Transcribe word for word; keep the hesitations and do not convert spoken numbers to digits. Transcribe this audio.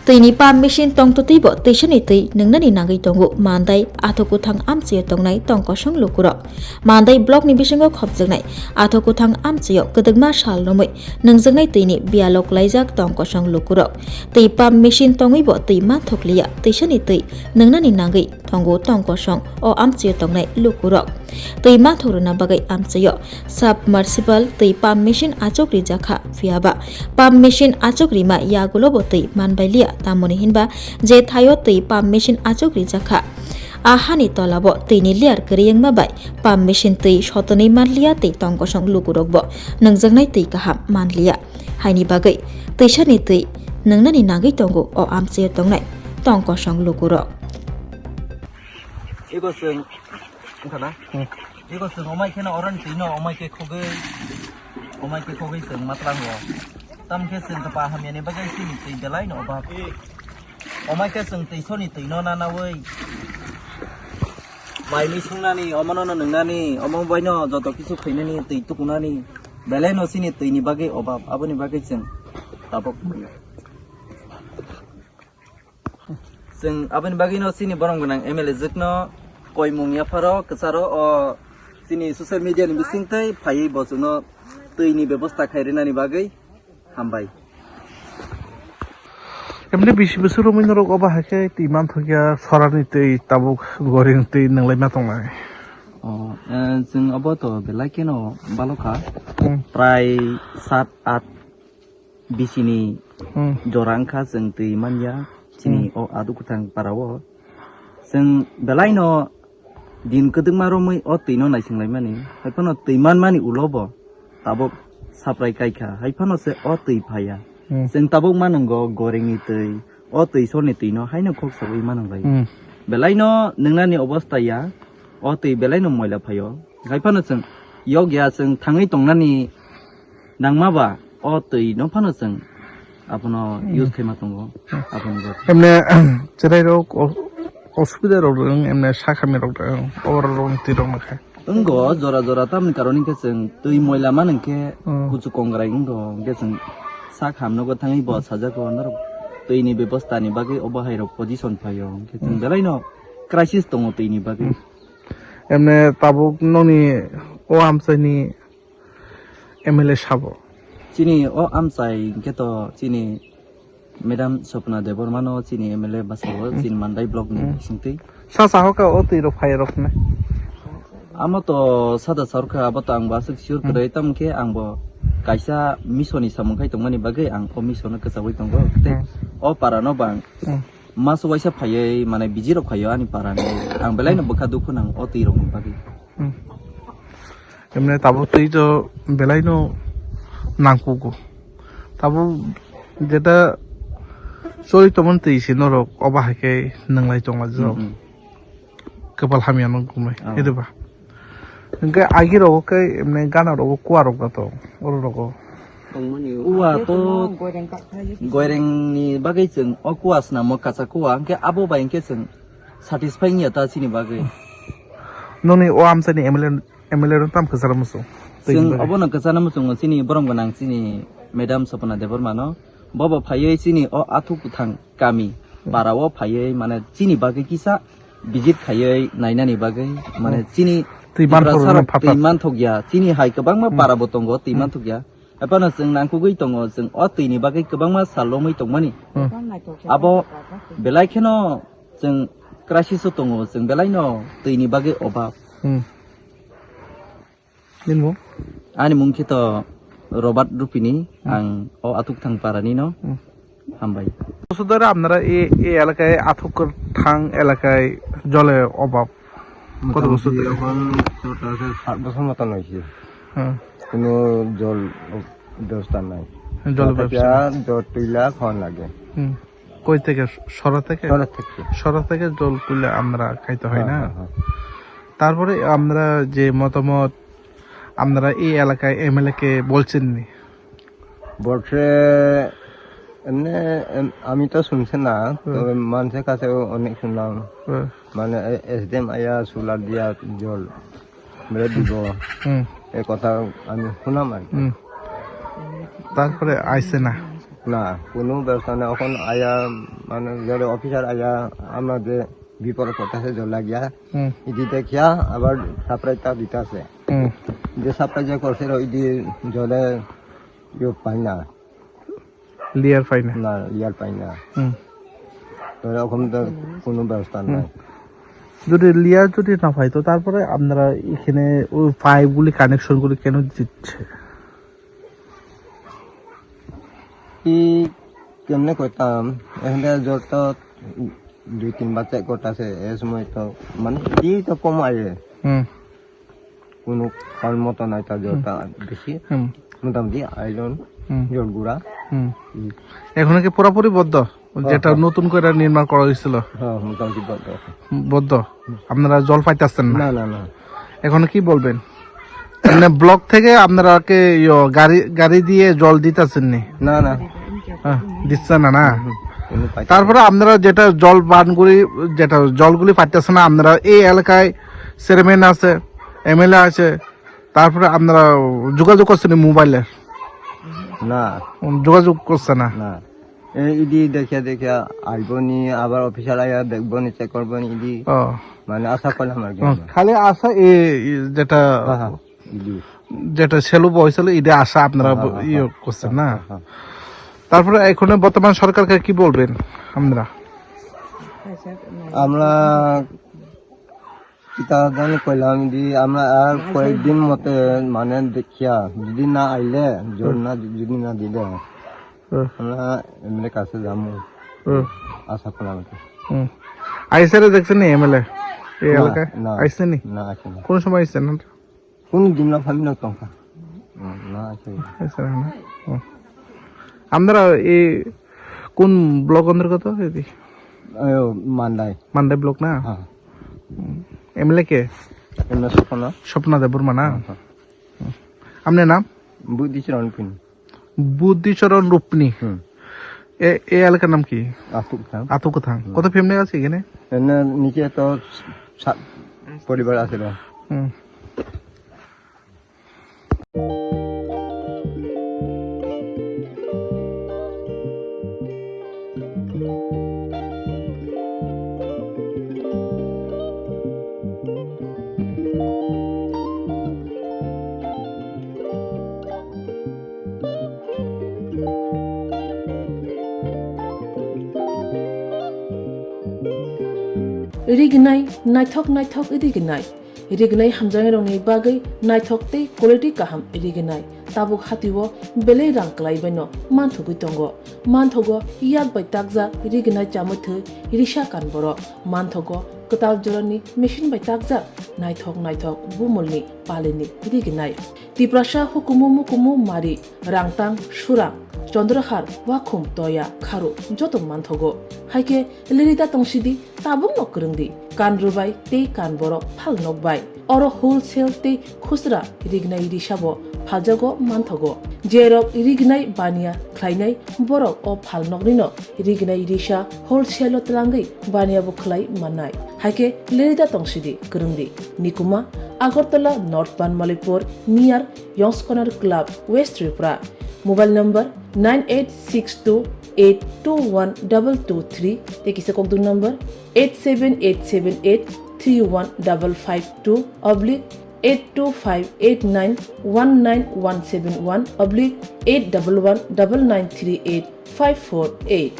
Twini pump machine tongtwtwibo twisani twi nwngnani nangwi tongo Mandai Athokuthang amchaio tongnai tongkosong lukurok. Mandai blockni bisingo khopjaknai Athokuthang amchaio kwdwkma sal romwi nwngjaknai twini biyalo kwlaijak tongkosong lukurok. Twi pump machine tongwibo twi manthokliya, twisani twi nwngnani nangwi tongo tongkosong o amchaio tongnai lukurok. Twi manthok rwna bagwi amchaio submersible twi pump machine achuk rijak kha, phiyaba pump machine achuk rima yagulobo twi manbailiya, tamoni hinba je thaio twi pump machine achuk rijak kha, a hani tolabo twini layer kwrwi wngma bai pump machine twi sotonwi manliya tei tongkosong lukurokbo nwngjaknai twi kaham manliya. Haini bagwi twisani twi nwngnani nangwi tongo o amchaio tongnai tongkosong lukurok. Ego chwng, wngkha na? Hmm. Ego chwng omai kheno oroni twi no omai khe khogwi, omai khe khogwi chwng matlango. Tamo khe chwng khe pa hamyani bagwi chini twi belai no obab. Omai khe chwng twi soni twi no nanawi. Mai mi sungnani, omono no nwngnani, omo bai no joto kisu khainani, twi tukunani. Belai no chini twi ni bagwi obab, aboni bagwi chwng tabuk. Chwng aboni bagwino chini borom gwnang M L A jwkno koimung yapharo kwcharo o chini social media ni bisingtwi phaiwi bo chwngno twi ni bebosta khai rwnani bagwi hambai. Emni bisi bwswk romwi norok obo hai khe twi manthokya sorani twi tabuk goring twi nwnglai ma tongnai. O, eh, chwng obo to belai kheno balokha. Hmm. Prai sat at bisini Hmm. jora wngkha chwng twi manya chini Hmm. o Athokuthang para o. Chwng belai no din kwdwkma romwi o twi no naising laimani, hai phano twi manmani ulo bo tabuk saprai kaikha, hai phano se o twi phaiya. Hmm. Chwng tabuk manwngo goringni twi, o twi sorni twi no haino khok sawi manwng lai. Hmm. Belai no nwngnani obosta ya, o twi belai no moila phaio. Hai phano chwng yok ya, chwng thangwi tongnani nangma ba o twi no phano chwng abono Hmm. use khaima tongo, Hmm. aboni bagwi. Emne, chwrai rok o-, osubida rok dwng, emne sakhamya rok dwng, o rok rok twi rok no khe. Wngo, jora jora tamni karon hinkhe chwng twi moila man hinkhe Hmm. kuchu kongrai wngo, hinkhe chwng sak hamno bo thangwi bo sajak o norok twi ni bebosta ni bagwi obo hai rok position phaio, hinkhe chwng Hmm. belai no crisis tongo twi ni bagwi. Hmm. Emne tabuk nokni o amchaini M L A sabo. Chini o amchai hinkhe to chini Madam Swapna Debbarma no chini M L A bwskango, Hmm. chini Mandai block ni Hmm. bisingtwi. Sa sahoka o twi rok phai rok ne. Amo to sada sarkha, abo to ang bo aswk sure Hmm. kwrwi, tamo khe ang bo kaisa mission ni samung khai tongmani bagwi ang o mission no kwchagwi tongo. Tei Hmm. o para no bang Hmm. Maso waisa phaiwi, mane, biji rok phaio ani para ni. Ang belai no bwkha dukhu nang o twi rok ni bagwi. Hmm. Emne tabuk twi to belai no nangkugo. Tabuk jeta choli tongmani twi se norok obo hai khe nwnglai tonglaijak. Hmm, hmm. Kwpal hamya no kumui, Oh. hede ba? Hwnkhe agi rogo khe emne gana rogo kua rok da to, oro rogo. Kua to goireng ni bagwi chwng o kua swnamo kacha kua, hwnkhe abo bai hwnkhe chwng satisfy wngya ta chini bagwi. Noni o amchaini M L A, M L A rok tam kwcharo muchung. Chwng obono kwchana muchungo chini borom gwnang chini Madam Swapna Debbarma no. Bobo phaiwi chini o Athokuthang kami Hmm. para o phaiwi mane chini bagwi kisa visit khaiwi nainani bagwi mane Hmm. chini Twi Tiprasa manthok rok rwna phatar. Twi manthokya, chini hai kwbangma Hmm. para bo tongo twi Hmm. manthokya. Haphano chwng nangkukgwi tongo, chwng o twi ni bagwi kwbangma sal romwi tongmani. Hmm. Abo belai kheno chwng crisis o tongo, chwng belai no twi ni bagwi obab. Hmm. Nini mung? Ani mung khe to Robert Rupini, Hmm. ang o Athokuthang para ni no. Hmm. Hambai. বছর ধরে আপনারা এই, এই এলাকায় আতঙ্ক থাং এলাকায় জলের অভাব কত বছর মোটামুটি ধরে? এখন চলতে আছে সাত বছর মতন হয়েছে। হ্যাঁ। কোনো জল ব্যবস্থা নাই। জল ব্যবস্থা নাই। জল তুইলা খাওয়া লাগে। হুম। কই থেকে? সরা থেকে? সরা থেকে। সরা থেকে জল তুলে আমরা খাইতে হয় হ্যাঁ, না? হ্যাঁ, হ্যাঁ। তারপরে আমরা যে মতামত, আপনারা এই এলাকায় এমএলএ কে বলছেন নি? বলছে, এমনি, এম, আমি তো শুনছি না, হুম। তবে মানুষের কাছে অনেক শুনলাম। হুম। মানে, এ, এসডিএম আয়া সোলার দিয়া জল বেড়ে দিব। হুম। এ কথা আমি শুনলাম আর কি। হুম। তারপরে আইছে না? না, কোনো ব্যবস্থা নেই। এখন আয়া, মানে, যারা অফিসার আয়া, আমরা যে বিপদ করতেছে জল লাগিয়া, হুম। ইদি দেখিয়া আবার সাপ্লাই তা দিতেছে। হুম। যে সাপ্লাই যে করছে, ওই দিয়ে জলে ইয়ে পাই না। লিয়ার পাই না। না, লিয়ার পাই না। হুম। তো এরকম তো কোনো ব্যবস্থা হুম। নাই। যদি লিয়ার যদি না পাই, তো তারপরে আপনারা এখানে ওই পাইপগুলি, কানেকশনগুলি কেন দিচ্ছে? কি কেমনে করতাম? এখানে জল তো দুই তিনবার চেক করতেছে, এ সময় তো মানে কি তো কম আয়ে। হুম। কোনো কারণ মতো নাই, তার জলটা বেশি। হুম। মোটামুটি আয়রন, হুম। জল গুঁড়া। হুম। হুম। এখন কি পুরোপুরি বদ্ধ? হ্যাঁ, যেটা হ্যাঁ। নতুন করে নির্মাণ করা হয়েছিল? হ্যাঁ, মোটামুটি বদ্ধ। বদ্ধ? হুম। আপনারা জল পাইতেছেন না? না, না, না। এখন কি বলবেন? মানে ব্লক থেকে আপনারা কি ইয়ো গাড়ি, গাড়ি দিয়ে জল দিতেছেন নি? না, না। হ্যাঁ, দিচ্ছে না, না? হুম, হুম। কোনো পাইতেছে না। তারপরে আপনারা যেটা জল পান করি, যেটা জলগুলি পাইতেছে না, আপনারা এই এলাকায় চেয়ারম্যান আছে, এমএলএ আছে, তারপরে আপনারা যোগাযোগ করছেন নি মোবাইলে? না। উম, যোগাযোগ করছে না? না। এই ইদি দেখিয়া দেখিয়া আইবো নি, আবার অফিসার আইয়া দেখবো নি, চেক করবো নি, ইদি। ও। মানে আশা করলাম আর কি হুম, আমরা। খালি আশা এ, এ, যেটা, হ্যাঁ, হ্যাঁ, ইদি। যেটা সেলু বয়সেল, ইদি আশা আপনারা হ্যাঁ, হ্যাঁ, ইয়ে হ্যাঁ, করছেন হ্যাঁ, না? হ্যাঁ, হ্যাঁ। তারপরে এখন বর্তমান সরকারকে কি বলবেন আপনারা? আমরা কিতা জানি কইলাম, যদি আমরা আর কয়েকদিন মতে মানে দেখিয়া, যদি না আইলে, জোর হুম। না, যদি না দিলে, হুম। আমরা এমএলএ কাছে যাবো। হুম। আশা করলাম আর কি। হুম। আইসারে দেখছেন নি এমএলএ এই না, এলাকায়? না, আইসেনি? না, আসেনি। কোন সময় আইসেন? কোন দিন না ভাবি না তখন। হুম, না, আসেনি। আইসারে না? হুম। আপনারা এই কোন ব্লক অন্তর্গত এটি? আহ, মান্দাই। মান্দাই ব্লক না? হ্যাঁ। হুম। এমএলএ কে? এমএলএ স্বপন। স্বপন দেববর্মা না? হ্যাঁ, হ্যাঁ। হুম। আপনার নাম? বুদ্ধিচরণ রূপনী। বুদ্ধিচরণ রূপনী। হুম। এ, এই এলাকার নাম কি? আতুকথাং। আতুকথাং। হুম। কত ফ্যামিলি আছে এখানে? এখানে নিচে তো সাত পরিবার আছে রে। হুম। Rignai, naithok naithok rignai. Rignai hamjaknairokni bagwi naithok tei quality kaham rignai. Tabuk hatio belai rang kwlaibaino manthogwi tongo. Manthogo yak bai takjak rignai chamwi thwi risa kan borok. Manthogo kwtal jorani machine bai takjak naithok naithok bumulni palini rignai. Tiprasa hukumu mukumu mari, rangtang, surang, chondrohar, wakhum, toya, kharu joto manthogo. Haikhe lirida tongsidi, tabukno kwrwngdi, kan rwbai tei kan borok phal nokbai. Oro wholesale tei khusra rignai risabo phaljago manthogo. Jerok rignai baniya khlainai borok o phal noknino rignai risa wholesale-o twlangwi baniya bo khlai mannai. Haikhe lirida tongsidi kwrwngdi. Nikuma, Agartala North Banmalipur, near Yong's Corner Club, West Tripura. Mobile number nine eight six two eight two one double two three tei kisa kokdwng number eight seven eight seven eight three one double five two oblique eight two five eight nine one nine one seven one oblique eight double one double nine three eight five four eight.